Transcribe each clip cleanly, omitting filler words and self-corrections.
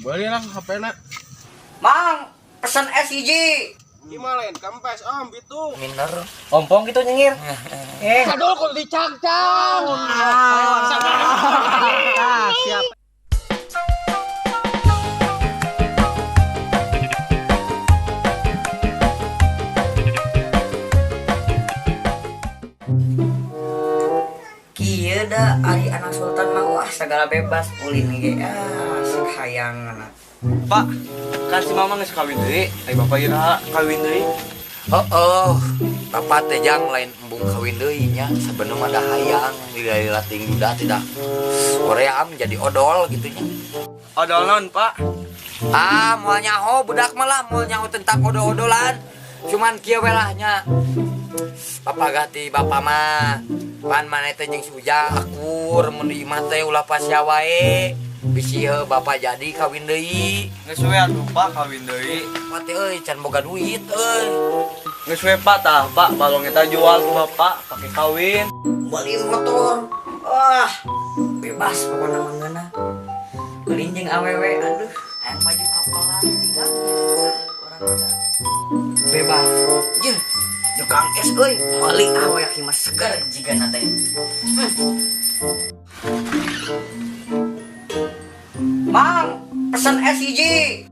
Beli lah HP na. Mang, pesen es hiji. Gimana lain kempes om itu. Minder. Ompong gitu nyengir. Aduh, kok dicangcang. Ah, siap. Kieu da ari anak sultan mah wah segala bebas ulin ge ah hayang. Pak, kan si mama geus kawin deui, ai bapak ira kawin deui. Oh, bapak teh jang lain embung kawin deui nya, sabenerna mah da hayang lila-lila ting duda tidak. Korea am jadi odol gitu nya. Odol naon, Pak? Ah, moal nyaho budak mah lah, moal nyaho tentang odol-odolan. Cuman kieu we lah nya. Bapak ganti bapak mah. Pan maneh teh jeung si Ujang akur mun di imah teh ulah pasya wae. Bisi heuh bapak jadi kawin deui. Geus we atuh, Pak, kawin deui. Bapak teh euy can boga duit euy. Geus we, Pak, tah, Pak, balong eta jual ku bapak pake kawin. Beli motor. Wah, bebas pokoknya mah ngeunah. Ulin jeung awewe aduh, hayang baju kapelan tinggal orang udah bebas. Jeung tukang es euy, beli awewe mah seger jigana teh. Mang, pesen es hiji.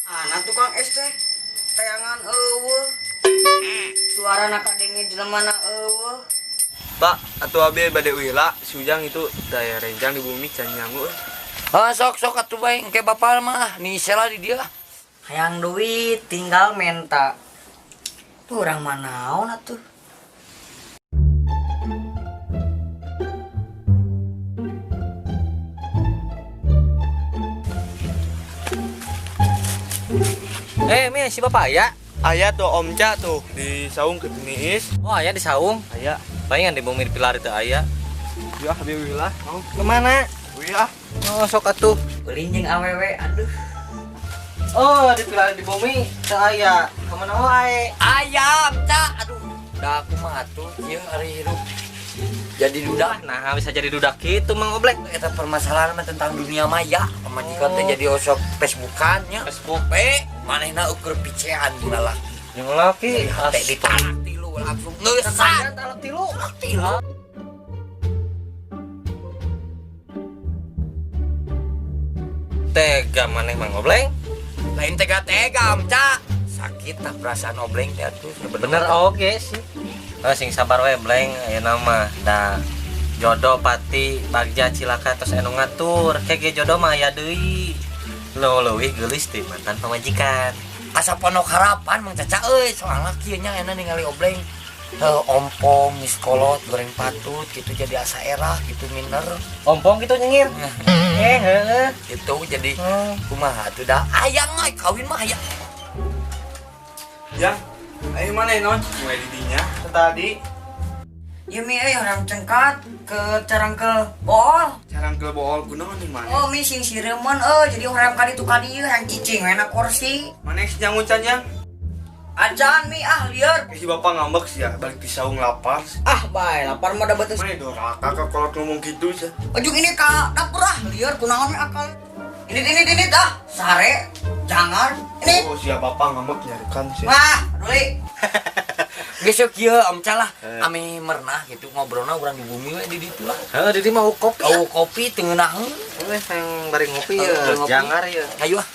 Nah, tukang es teh tayangan eueuh. Suarana kadenge jelema na eueuh. Pak, atuh abi bade uila, si Ujang itu daya rencang di bumi can nyangu. Ah, sok sok atuh bae engke bapak mah nisela di dia. Hayang duit tinggal menta. Tuh orang manaon atuh. Mi, si bapak aya? Aya tuh Om Ca tuh di saung ke Niis. Oh, aya di saung. Aya. Palingan di bumi di pilar itu aya. Ya, abi uila. Oh, Kemana? uila. Oh, sok atuh. Ulin jeung awewe aduh. Oh, di pilar di bumi teu aya. Kemana wae? Ayam, Ca. Aduh, da aku mah atuh ieu ari hirup. Jadi duda. Nah, bisa jadi dudak gitu Mang Oblek. Eta permasalahan mah tentang dunia maya. Pamajikan teh jadi osok Facebookan nya. Facebook Manehna ukur picean jeung lalaki. jeung laki Teh ditalak tilu langsung ngeusan. Talak tilu. Tilu. Tega maneh Mang Obleng. Lain tega-tega, Om Ca. Sakit tah perasaan Obleng teh atuh. Bener oke sih. Oh, sing sabar we Bleng ayeuna mah da jodoh pati bagja cilaka tos anu ngatur. Kege jodoh mah aya deui. Lo leuwih geulis teh mantan pamajikan. Asa pondok harapan Mang Caca euy, soalna kieu nya enak ningali Obleng. Heuh, ompong geus kolot goreng patut gitu jadi asa erah gitu minder. Ompong gitu nyengir. Heeh. Gitu jadi kumaha atuh da hayang euy kawin mah hayang. Jang, ayo mana non? Mulai di dinya tadi. Ya mi euy orang cengkat ke carangkel bool. Carangkel bool kunaon di mana? Oh mi sing sireman euy jadi orang kali tu kali ieu hayang cicing we na kursi. Mana si nyangu can jang? Acan mi ah lieur. Si bapak ngambek sih ya, balik di saung lapar. Ah bae lapar mah da beuteus. Mana doraka ka kolot ngomong gitu sih. Ujung ini ka dapur ah lieur kunaon mi akal. Ini ah sare jangan ini. Oh, siapa bapak ngambek nyarikan sih. Wah, peduli. Geus yeuh kieu Om Ca lah, ame mernah gitu ngobrolna urang di bumi we di ditu lah. Heeh, di dieu mah kopi. Oh, kopi teu ngeunaheun. Weh, yang bari ngopi Heeh, ya, ngopi. jangar ya. Ayo ah.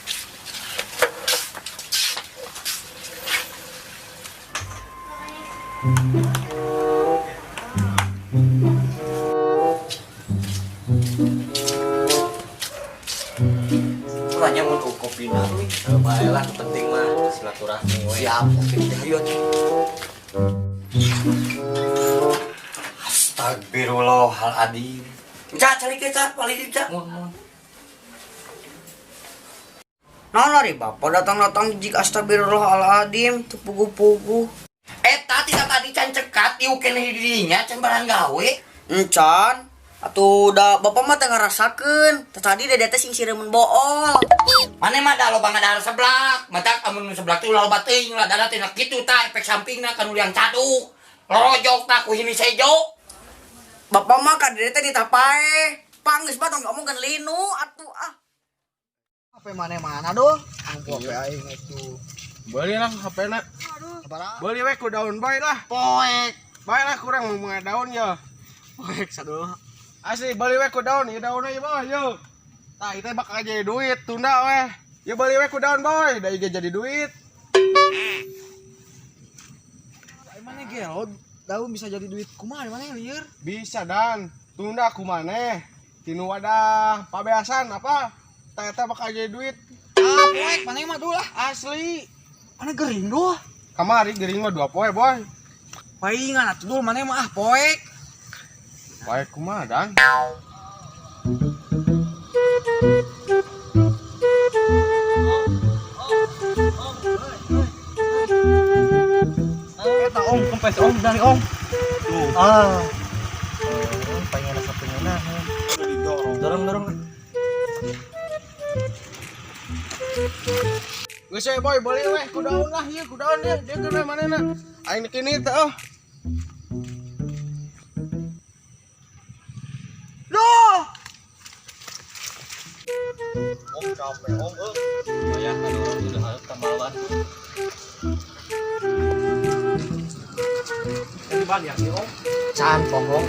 Kulanya mun kopina euy. Bae lah, penting mah silaturahmi we. Siap, oke. Ayo. Astagfirullahaladzim. Ca, cari ke, Ca, paling Ca. Mun. Nah, lari bapak datang-datang jik astagfirullahaladzim, teu puguh-puguh. Eta tidak tadi can cekat, ieu keneh di dinya can barang gawe. Encan. Atuh da bapak mah teu ngarasakeun. Tah tadi dede teh sing sireumeun bool. Maneh mah da loba ngadahar seblak. Matak amun seblak teh ulah loba teuing lah dada teh na kitu tah efek sampingna kanu liang caduk. Lorojok tah ku hini sejo. Bapak mah ka dede teh ditapae. Panggeus mah tong ngomongkeun linu atuh ah. HP maneh mana doh? HP aing atuh. Beli lah HP na. Sabaraha? Beli we ku daun bae lah. Poek. Bae lah kurang mau daun ya. Poek saduh. Asli beli we ku daun, ieu daun ieu boy, yo. Tah ieu teh bakal jadi duit, tunda we. Ieu beli we ku daun boy, da ieu jadi duit. Ai maneh gelo daun bisa jadi duit kumaha maneh lieur? Bisa dan, tunda ku maneh. Tinu wadah pabeasan apa? Tah eta bakal jadi duit. Ah, poek maneh mah dulu lah. Asli. Maneh gering doh. Kamari gering mah 2 poe boy. Paingan atuh dul maneh mah ah poek. Poek kumaha dan? Eta om kempes om dari om. Tuh. Ah. Pengen rasa pengenah. Dorong dorong. Geus we boy, beli we ku daun lah ieu ku daun dia, dia geuna manehna. Aing kini teh oh. Duh. Om capek om euy. Bayar aduh udah harus tambahan. Ban ya sih om. Can bohong.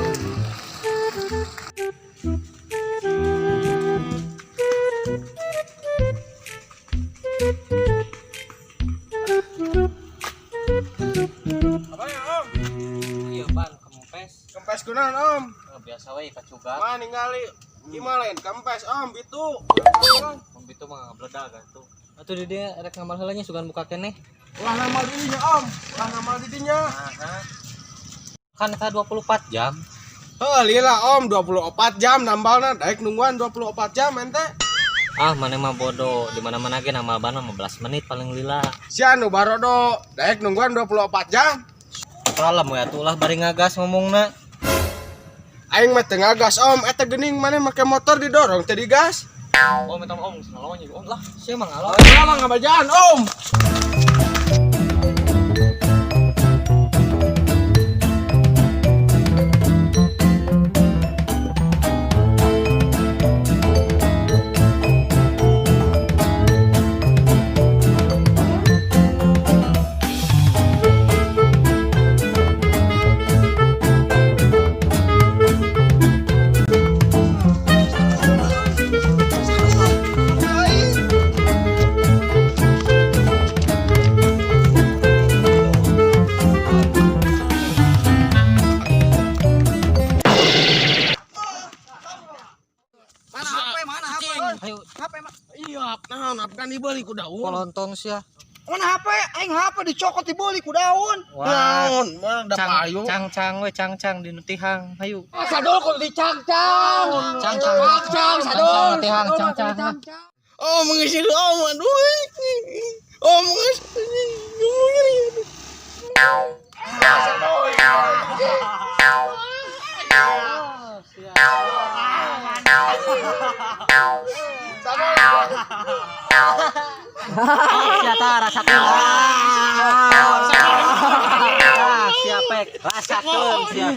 Apa ya om? Iya ban kempes. Kempes kunaon om? Biasa we kacuga. Mah ningali gimana lain kempes om bitu. Om bitu mah ngabledag atuh. Atuh di dia rek ngamal heula nya sugan buka keneh. Ulah ngamal didinya om, ulah ngamal didinya. Kan eta 24 jam. Heuh lila om 24 jam nambalna daek nungguan 24 jam ente. Ah maneh mah bodoh, di mana-mana ge namal ban 15 menit paling lila. Sia nu barodo daek nungguan 24 jam. Kalem we atuh ulah bari ngagas ngomongna. Aing mah teu ngagas om, eta geuning maneh make motor didorong teu digas. Om eta om ngalawan om lah. Sia mah ngalawan. Lah mah ngabajaan om. Mana HP mana HP? Ayo HP mah. Iya, naon kan dibeli ku daun. kolontong sia. Mana HP? Aing HP dicokot dibeli ku daun. Wah. Naon, mah da payu. Cang cang we cang cang di nu tihang. Hayu. Sadul kudu dicangcang. Cang cang Cangcang sadul. Tihang cang cang. Oh, mengisi om aduh. Oh, mengisi. Sia ta rasakeun. Ah, sia pek rasakeun sia.